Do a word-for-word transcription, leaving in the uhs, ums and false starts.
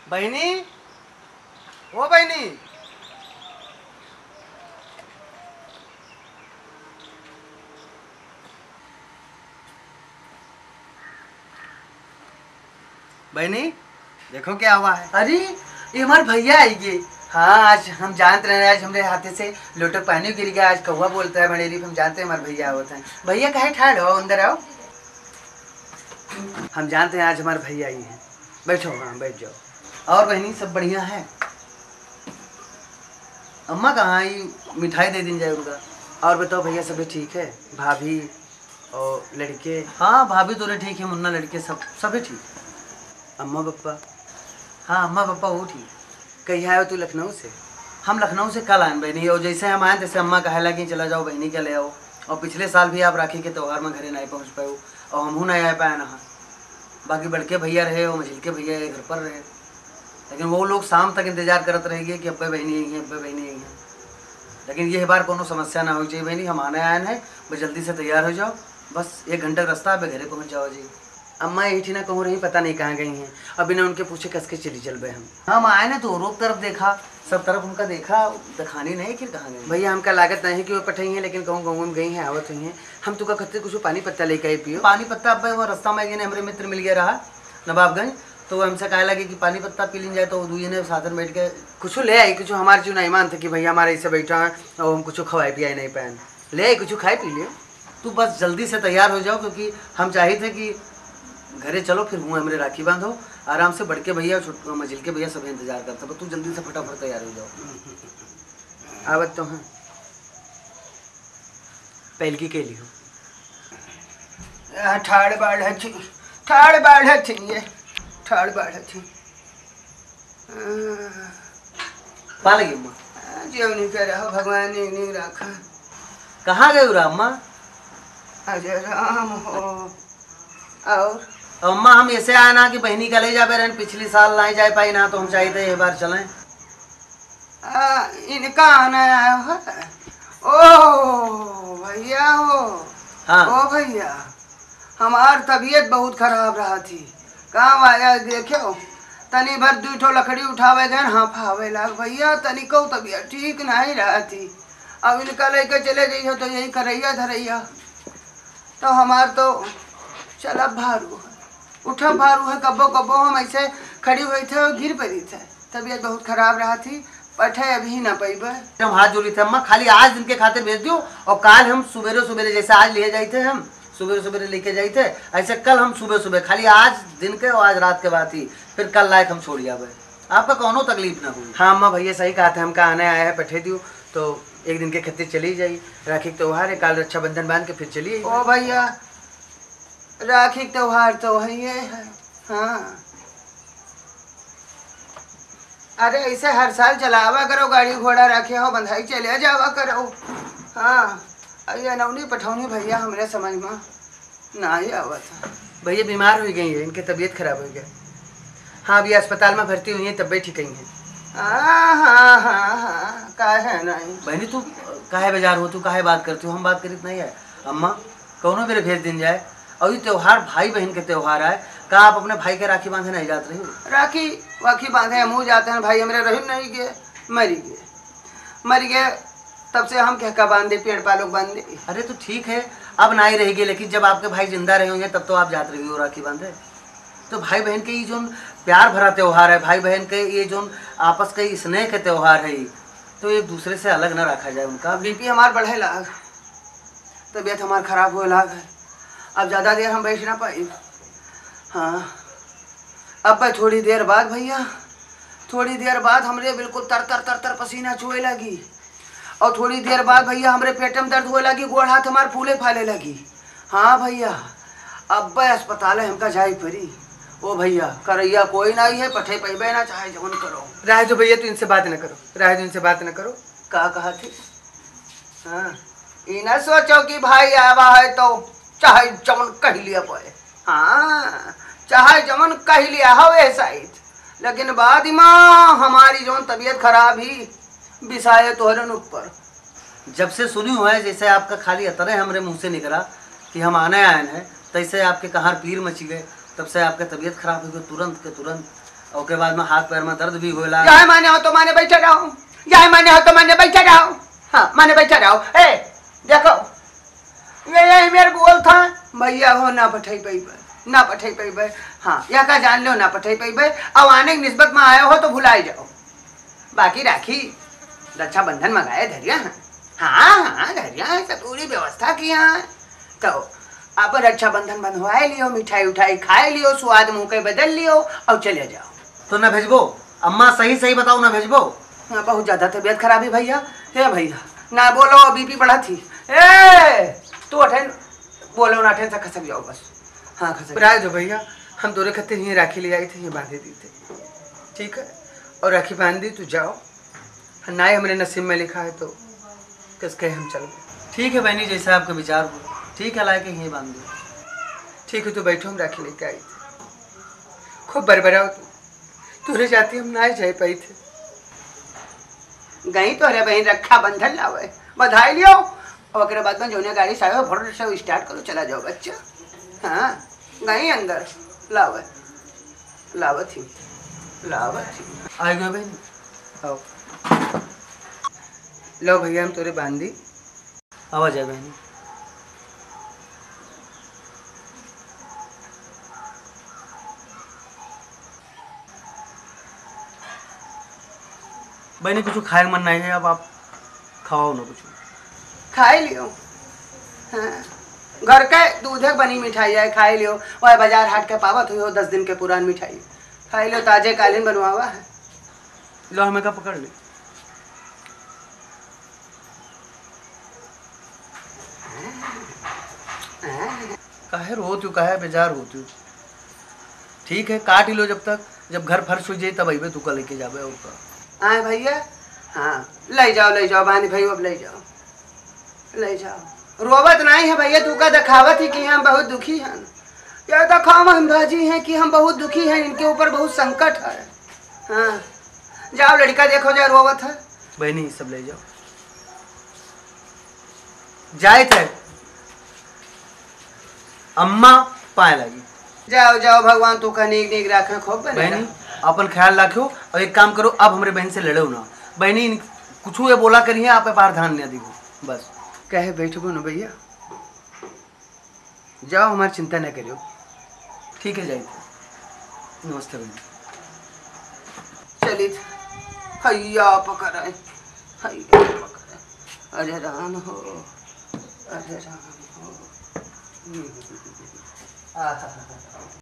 बहिनी, ओ बहिनी। बहिनी, देखो क्या हुआ है। अरे, ये हमार भइया आइगे। हाँ, आज हम जानत रहे, आज हमरे हाथे से लोटक पानी गिर गया, आज कौआ बोलता है बड़ेरी, हम जानते हैं हमार भइया आवत हैं। भइया, काहे ठाड़ हो, अंदर आओ। हम जानते हैं आज हमार भइया आई हैं। बैठो, हाँ, बैठ जाओ। और बहिनी, सब बढ़िया है? अम्मा कहाँ आई? मिठाई दे दीन जाए उनका। और बताओ भइया, सभी ठीक है? भाभी और लड़के? हाँ, भाभी तोरे ठीक है, मुन्ना लड़के सब, सभी ठीक। अम्मा पप्पा? हाँ, अम्मा पप्पा वो ठीक। कहिया आयो तू लखनऊ से? हम लखनऊ से कल आएन बहिनी, और जैसे हम आएन तैसे अम्मा कहे लगी, "चला जाओ बहिनी के ले आओ।" और पिछले साल भी आप राखी के त्योहार में घरे नहीं पहुँच पाए, और हमहू नहीं आ पाए ना। बाकी बड़के भइया रहे और मझिलके भइया ये घर पर रहे, लेकिन वो लोग शाम तक इंतजार करत रह गए कि अब्बे बहिनी आई हैं, अब्बे बहिनी आई हैं। लेकिन ये बार कोनो समस्या ना होई चाहिए बहिनी, हम आने आएन है, बस जल्दी से तैयार हो जाओ, बस एक घंटा का रास्ता, अब्बे घरे पहुँच जाओ जी। अम्मा यही ना कहूँ रही, पता नहीं कहाँ गई हैं, अब बिना उनके पूछे कस के चली चलबे हम। हम आएन तो रोक तरफ देखा, सब तरफ उनका देखा, दिखानी नहीं, फिर कहाँ गई? भइया, हमका लागत नहीं कि वो पठाई हैं, लेकिन कहूँ गाँव में गई हैं, आवत हुई हैं। हम तुका खातिर कुछ पानी पत्ता लेके आए पियो। पानी पत्ता अब वो रास्ता में एक जने हमरे मित्र मिल गया रहा नवाबगंज, तो वो हमसे कहे लगे कि पानी पत्ता पी लीन जाए, तो वो दुई जने साथ में बैठ के कुछ ले आई, कुछ हमारे जो नहीं मानते कि भइया हमारे ऐसे बैठा है और हम कुछ खवाए पियाए नहीं पाए, ले आई कुछ खाए पी लियो। तू बस जल्दी से तैयार हो जाओ, क्योंकि हम चाहित है कि घरे चलो, फिर हुआ हमरे राखी बांधो आराम से। बड़के भइया, छोट-, मझिलके भइया सब इंतजार करते, बस तू जल्दी से फटाफट तैयार हो जाओ। आवत तो हैं। पहलकी के लियो। आ, ठाड़ बाढ़ थी, ठाड़ बाढ़ थी, ये ठाड़ बाढ़ थी। आ, पा लगी अम्मा। आ, जेवनी के रहो, भगवान ने नहीं रखा। कहाँ गए राम माँ? अजय राम हो। और? अम्मा, हम ऐसे आए ना कि बहिनी का ले जाबे रहन, पिछली साल नहीं जा पाई ना, तो हम चाहित है ये बार चलें। आ, इनका आना आया है। ओ भइया हो। हाँ। ओ भइया, हमार तबीयत बहुत खराब रहा थी। काम आया देखो, तनी भर दुई ठो लकड़ी उठावे गए, हाँ, फावे लाग भइया, तनिको तबीयत ठीक नहीं रहा थी। अब इनका लेके चले जइहो तो यही करैया धरैया। तो हमार तो चलब भारू है, उठब भारू है, कब्बो कब्बो हम ऐसे खड़ी हुई थे और गिर पड़ी थे। तबीयत बहुत खराब रहा थी, पठे अभी ना पैबे। हम हाथ जोड़ी थे अम्मा, खाली आज दिन के खातिर भेज दियो और काल हम सुबेरे सुबेरे, जैसे आज लिए जाई थे हम सुबेरे सुबेरे लेके जाई थे, ऐसे कल हम सुबह सुबह, खाली आज दिन के और आज रात के बात ही, फिर कल लायक हम छोड़ जाबे। आपका कौनो तकलीफ ना हुई। हाँ अम्मा, भइया सही कहा था, हमका आने आया है, पठे दियो तो एक दिन के खातिर चली जाई। राखी के त्योहार है, काल रक्षाबंधन बांध के फिर चली आई। ओ भइया, राखी के त्योहार तो है ये है। हाँ, अरे ऐसे हर साल चलावा करो, गाड़ी घोड़ा रखे हो, बंधाई चले जावा करो। हाँ, ये नौनी पठौनी भइया हमरे समझ में ना ही आवत है। भइया बीमार हो गई है, इनके तबीयत खराब हो गया। हाँ, अभी अस्पताल में भर्ती हुई है, तब्बे ठीक हुई है। हाँ, हाँ, हाँ, हाँ, काहे नहीं? बहनी, तू काहे बाजार हो, तू काहे बात करती हो? हम बात करीत नहीं है। अम्मा, कौनो बेरे भेज दिन जाए। और ये त्योहार भाई बहन के त्योहार है, का आप अपने भाई के राखी बांधे नहीं जात रही हो? राखी वाखी बांधे हमहू जाते हैं, भाई हमरे रही नहीं गए, मरी गए, मरी गए। तब से हम कहका बांधे, पेड़ पालोक बांधे। अरे तो ठीक है, अब नहीं रहेगी, लेकिन जब आपके भाई जिंदा रहे होंगे तब तो आप जात रही हो राखी बांधे। तो भाई बहन के ये जोन प्यार भरा त्योहार है, भाई बहन के ये जोन आपस के स्नेह के त्योहार है, तो एक दूसरे से अलग ना रखा जाए उनका। बीपी हमार बढ़े लाग, तबीयत हमार खराब होए लाग है, अब ज़्यादा देर हम बैठ ना पाई। हाँ, अब भाई थोड़ी देर बाद भइया, थोड़ी देर बाद हमरे बिल्कुल तर तर तर तर पसीना चुए लगी। और थोड़ी देर बाद भइया हमरे पेट में दर्द होए लगी, गोड़ हाथ हमार फूले फाले लगी। हाँ भइया, अब्बे अस्पताल हमका जाई पड़ी। ओ भइया, करैया कोई नहीं है, पठे पैबे ना, चाहे जवन करो। रहे दो भइया, तू इनसे बात न करो, रहे दो, इनसे बात न करो। का कहा थी? हाँ, ई ना सोचो कि भाई आवा है तो चाहे जवन कह लिया पाए। हाँ, चाहे जवन कह लिया हवे साइत, लेकिन बाद में हमारी जौन तबीयत खराब ही बिसाए तोहरन ऊपर। जब से सुनी हुआ है, जैसे आपका खाली अतरे हमरे मुंह से निकला कि हम आने आए हैं, तैसे आपके कहाँ पीर मची गए, तब से आपके तबीयत खराब हो गई तुरंत के तुरंत। ओके बाद में हाथ पैर में दर्द भी होला। यह माने हो तो माने बैठे रहो, यह माने हो तो माने बैठे रहो। हाँ, माने बैठे रहो। ए, देखो, ये, यही मेरे बोल था, भैया हो ना पठाई पइबे, ना पठाई पइबे। हाँ, यह का जान लो ना पठाई पइबे। अब आने की निस्बत में आए हो तो भुलाई जाओ। बाकी राखी, रक्षाबंधन मंगाए धरिया है। हाँ, हाँ, धरिया है, सब पूरी व्यवस्था किया है। तो अब रक्षाबंधन बंधवाए लियो, मिठाई उठाई खाए लियो, स्वाद मुँह के बदल लियो और चले जाओ। तो ना भेजबो? अम्मा, सही सही बताओ, ना भेजबो? हाँ, बहुत ज्यादा तबीयत खराब है भैया। हे भैया, ना बोलो, बीपी बढ़त ही। ए, तू अठेन, बोलो ना, अठेन से खसक जाओ बस। हाँ, खसक जाओ। राय दो भैया, हम तोरे खातिर ही राखी ले आई थे, ये बांधे दी थे, ठीक है? और राखी बांध दी, तू जाओ। ना ही हमरे नसीब में लिखा है तो किसके हम चलबे? ठीक है बहनी, जैसे आपके विचार हो। ठीक है, लाए के यहीं बांध दो। ठीक है, तू बैठो, हम राखी लेके आई थे। खूब बरबराओ तू। तोरे जाती हम ना जाए पाई थे। गई तोहरे बहन रक्षाबंधन लावे, बधाई लियो। और ओकरे बाद में जौने गाड़ी से आयो, भोर से स्टार्ट करो, चला जाओ बच्चा। हाँ, गई अंदर, लावे, लावत ही, लावत ही। आ गयो बहन, आओ। लो भैया, हम तोरे बांधी। आवा जाए बहनी। बहनी, कुछ खाए के मन नहीं है, अब आप खाओ ना कुछ। खाए लियो। हाँ। घर के दूधे के बनी मिठाई है, खाए लियो। वह बाजार हाट के पावत हुई हो, दस दिन के पुरान मिठाई। खाए लियो, ताजे कालीन बनवावा है। लो, हमें का पकड़ ले। काहे रोत हो, काहे बेजार होत हो? ठीक है, काट ही लो, जब तक, जब घर फर्श हो जाए तब अइबे, तू का लेके जाबे और का। आए भैया, हाँ, ले जाओ, ले जाओ, बानी भाई, अब ले जाओ, ले जाओ। रोवत नहीं है भैया, तू का दिखावत ही कि हम बहुत दुखी हैं। ये दिखावा हम भाजी हैं कि हम बहुत दुखी हैं, इनके ऊपर बहुत संकट है। हाँ, जाओ लड़का देखो, जाओ रोवत है। बहनी, सब ले जाओ। जाए थे। अम्मा पाए लागी। जाओ, जाओ, भगवान तू का नीक, नीक राखे, खूब बने बहनी, रहो। अपन ख्याल रखो और एक काम करो, अब हमरे बहन से लड़ो ना। बहनी, इन-, कुछ ये बोला करिए, आप बाहर ध्यान नहीं दीजिए, बस। कहे बैठबो ना भैया। जाओ, हमार चिंता न करियो। ठीक है, जाइत। नमस्ते बहन। चलित। हैया पकड़े, हैया पकड़े। अरे राम हो, अरे राम हो। आहा।